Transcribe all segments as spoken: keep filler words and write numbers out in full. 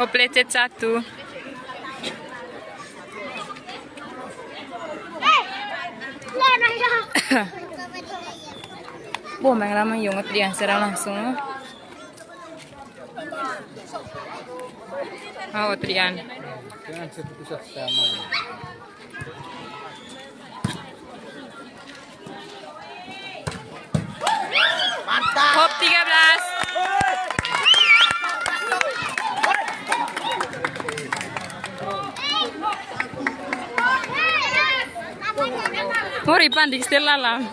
Koplecet satu. Bo, main lama yungut dia serang langsung. Oh, Trian. Jangan seputus sama. Mantap. Hop tiga belas. Mori pandik setel lalang.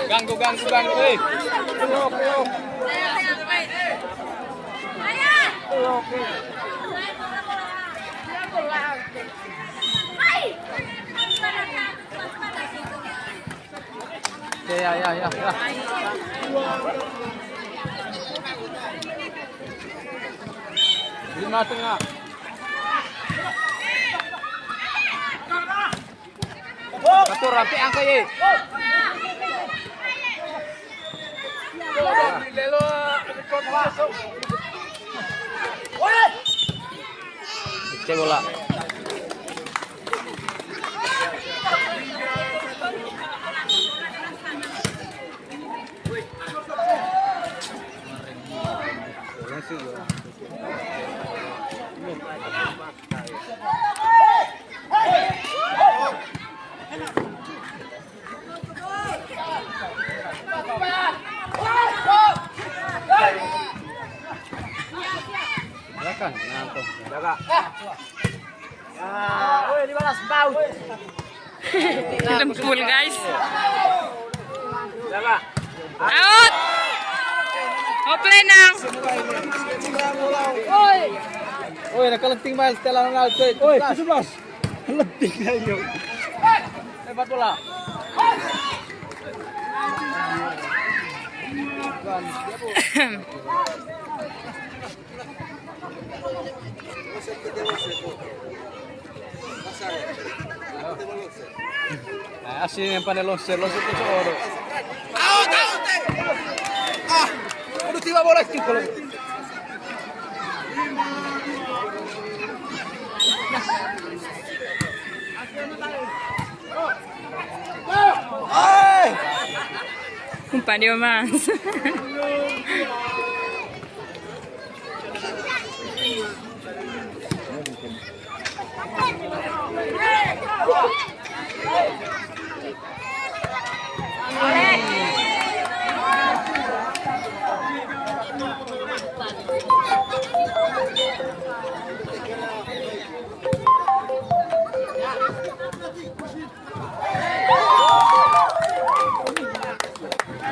Ganggu, ganggu, ganggu, eh. Peluk, peluk. Peluk, eh. Ya, ya, ya, ya, ya. Lima tengah. Satu rapi angka ye. Cek bola. Silakan, ngantuk. Jaga. Ah, woi, dibalas, bau. Lempul, guys. Jaga. Out. Oplay nang. Woi, nak kelenting main setelan Ronaldo itu. Woi, tujuh belas. Lebih kayak gitu. Hebat bola. Ah, asli yang pandai lonser, lonser tuh cowok tuh. Out, out, eh. Ah, aduh, tiba bola itu kalau. Umpan dia, Mas.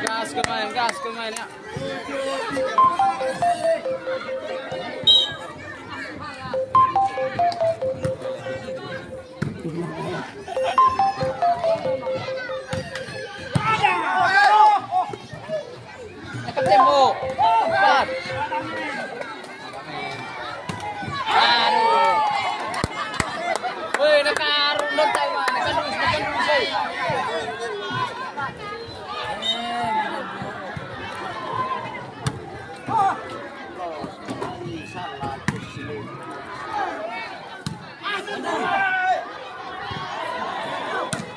Gas kemain, gas kemain ya. Nakatemo. Empat. Aduh. Woi, nakarung dong, Taiwan. Nakandus, nakandus, woi.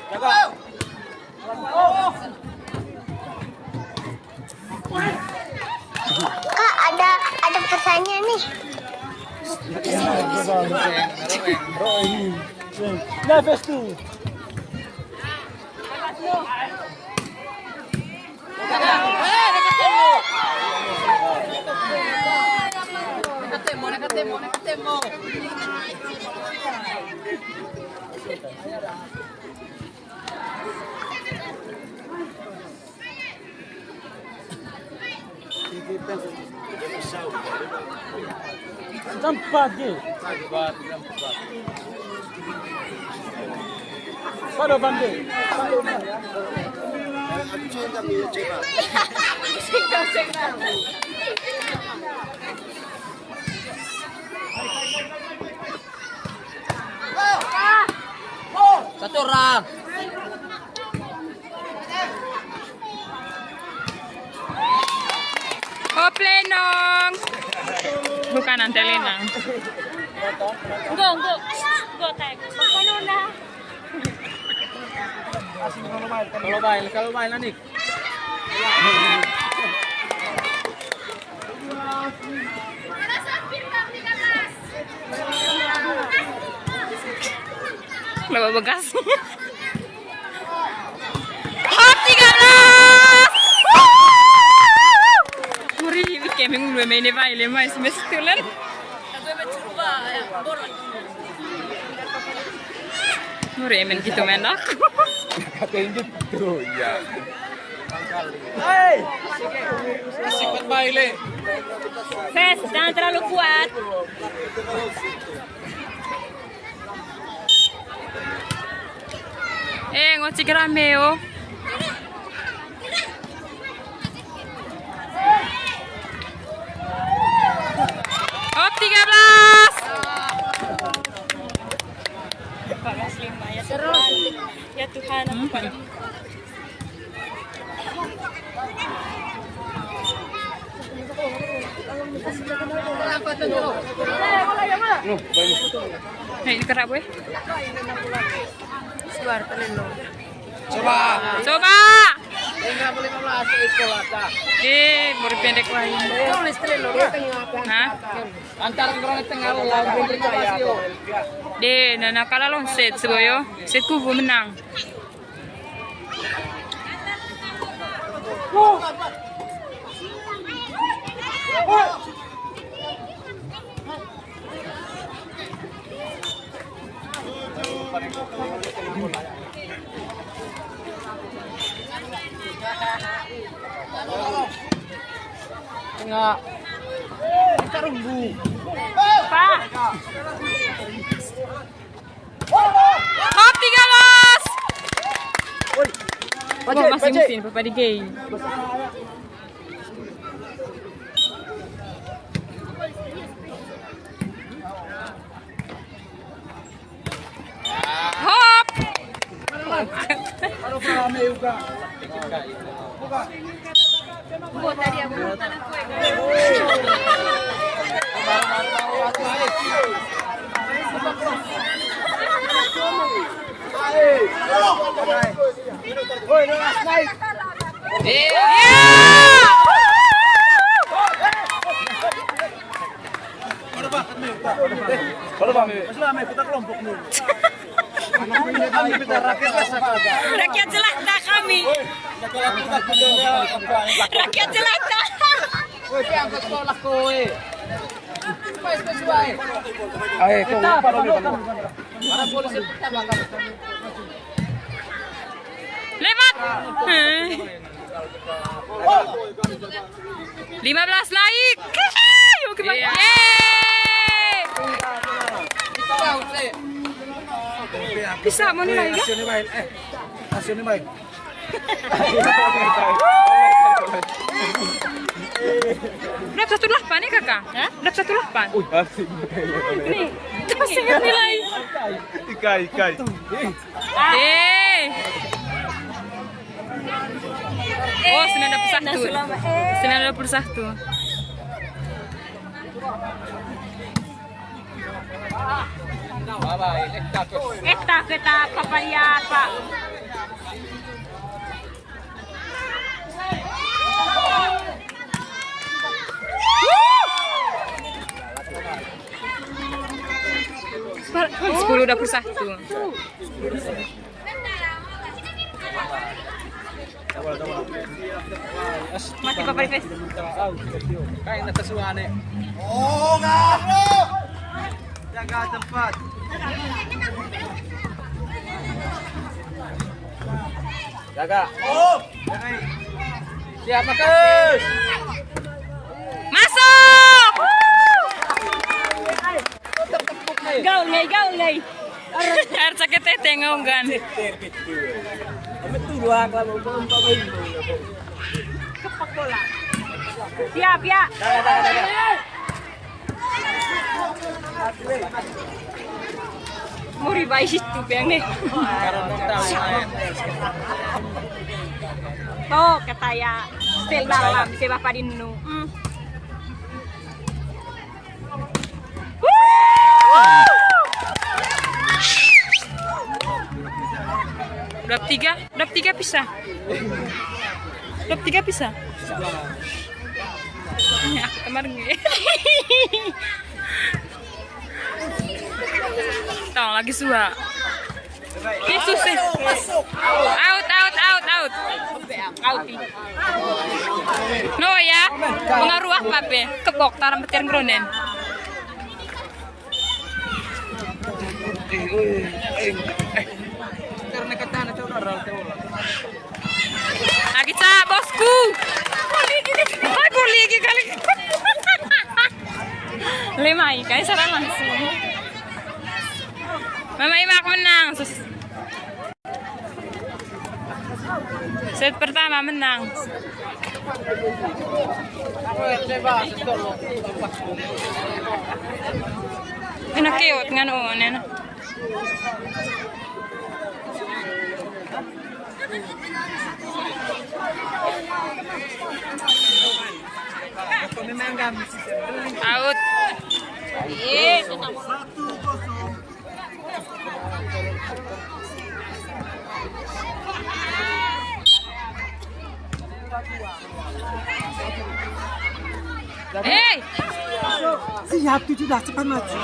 Jaga. Kak, ada, ada pertanyaan nih. Nah, face tuh. Jam empat je. Pado bande. Satu orang. Plenong. Bukan Ante Lenang. Go, go. Go, Tek. Bukan Nona. Kalau main, kalau main, Anik. Lewat bekas. Hop, tiga belas. Muri, kami mulai main, main, main semester tulen. Muri, main gitu, main aku. Katanya gitu, ya. Hei. Asik banget, Baile. Fes, jangan terlalu kuat. Eh, ngocik rame, oh. Hop, tiga belas. Seru. Ya Tuhan, aku paling. Nah, ini kerap, weh. Suar, tenang, lo. Coba. Coba. Enggak boleh ngelas, itu lah, dah. Eh, baru pendek lain. Tulis, tenang, lo. Hah? Antara orang tengah, lo, lawan pendek, yo. Deh, nana kalah lawan set, seboyo. Set kubu menang. Tengah. Kita runggu. Pak. Hop, tiga belas. Woi. Pacet, masih pacet. Mesin, Papa di gay. Hop. Iya. Rakyat jelata kami. Rakyat jelata. Ayo, kau lupa dong, lupa dong. Lewat. Heh. Lima belas naik. Iya. Yeay. Bisa mau nilai, ya? Hasilnya baik. Eh, hasilnya baik. Berapa, satu delapan nih, Kakak? Hah? Berapa, satu delapan? Wih, asik. Nih, masih ingat nilai. Ikai, ikai. Eh. Oh, sembilan puluh satu. Sembilan puluh satu. Eta kita apa ya, Pak? Sepuluh dua puluh satu. Mati Papa Rifes. Kayak nata suane. Oh, enggak. Jaga tempat. Jaga. Oh. Siap, Markus. Masuk. Gaul ngai, gaul ngai. Air sakit teh tengah unggan. Kepak bola. Siap ya. Muri bai situ piang nih. Tuh, kata ya, style dalam, bisa bapak dinu. Hmm. Dua tiga, dua tiga pisah. Dua tiga pisah. Ini aku kemarin. Tong lagi suha. Yesus, eh. Out, out, out, out. Out. No ya, pengaruh apa pe? Kebok, taram petir ngeronen. Lagi cak, bosku. Hai, boleh lagi kali. Lima ikan, serang langsung. Mama Imak menang. Sus- Set pertama menang. Enak keot nganu, enak. Out. Hei! Siap, tujuh belas, cepat maju.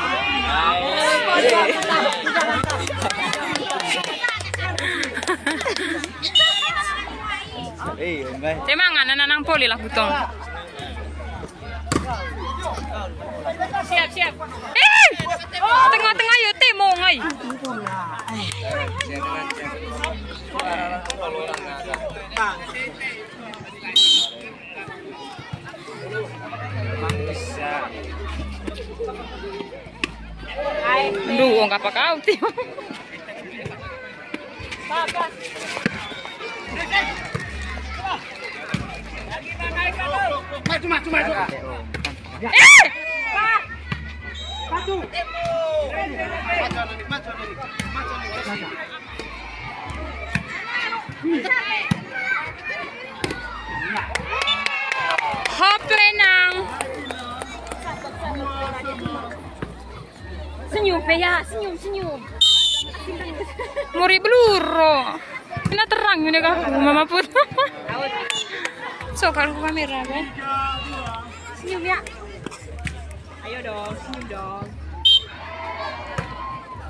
Semangat, anak-anak poli lah, Gutong. Siap, siap. Eh! Tengah-tengah ya, Timo, ngai. Aduh, wong apa kau, Timo? Maju, maju, maju. Eh! Satu. Hop, Lenang. Senyum, Pe, ya, senyum, senyum. Muri beluro. Kena terang ini kah? Mama pun. So, kalau kamera, kan? Senyum, ya. Ayo dong, senyum dong.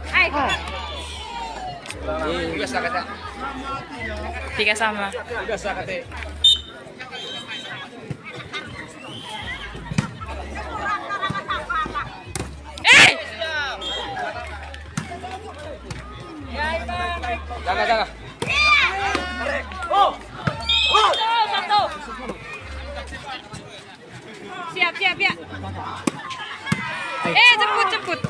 Hai. Tiga sama. Eh! Jaga, jaga. Satu, satu. Siap, siap, ya. Eh, jemput, jemput.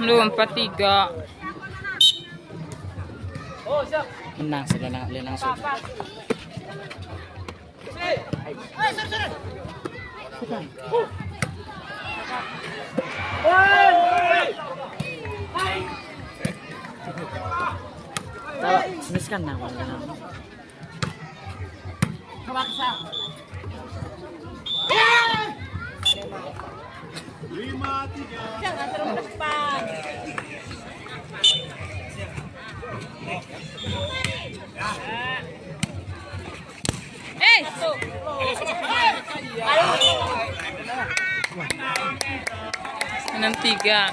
Lu empat tiga. Menang sudah, nang, langsung. Ini sekarang. Lima tiga. Jangan terlalu depan. Eh! Enam tiga.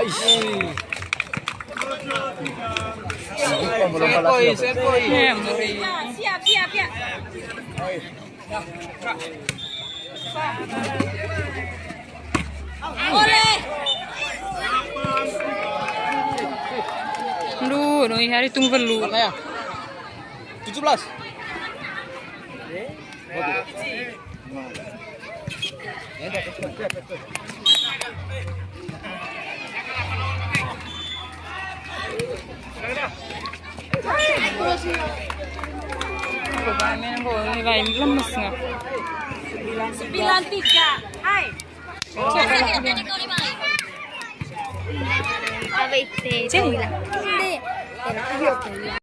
Aish. Set point, set point. Siap, siap, siap. Aduh, dong, hari tung perlu. Mana ya? Tujuh belas. Waduh. Ya, udah, betul, betul, betul. Coba main bola, lain lemes nggak? Sembilan tiga. Hai. Apa itu? Cil. Iya.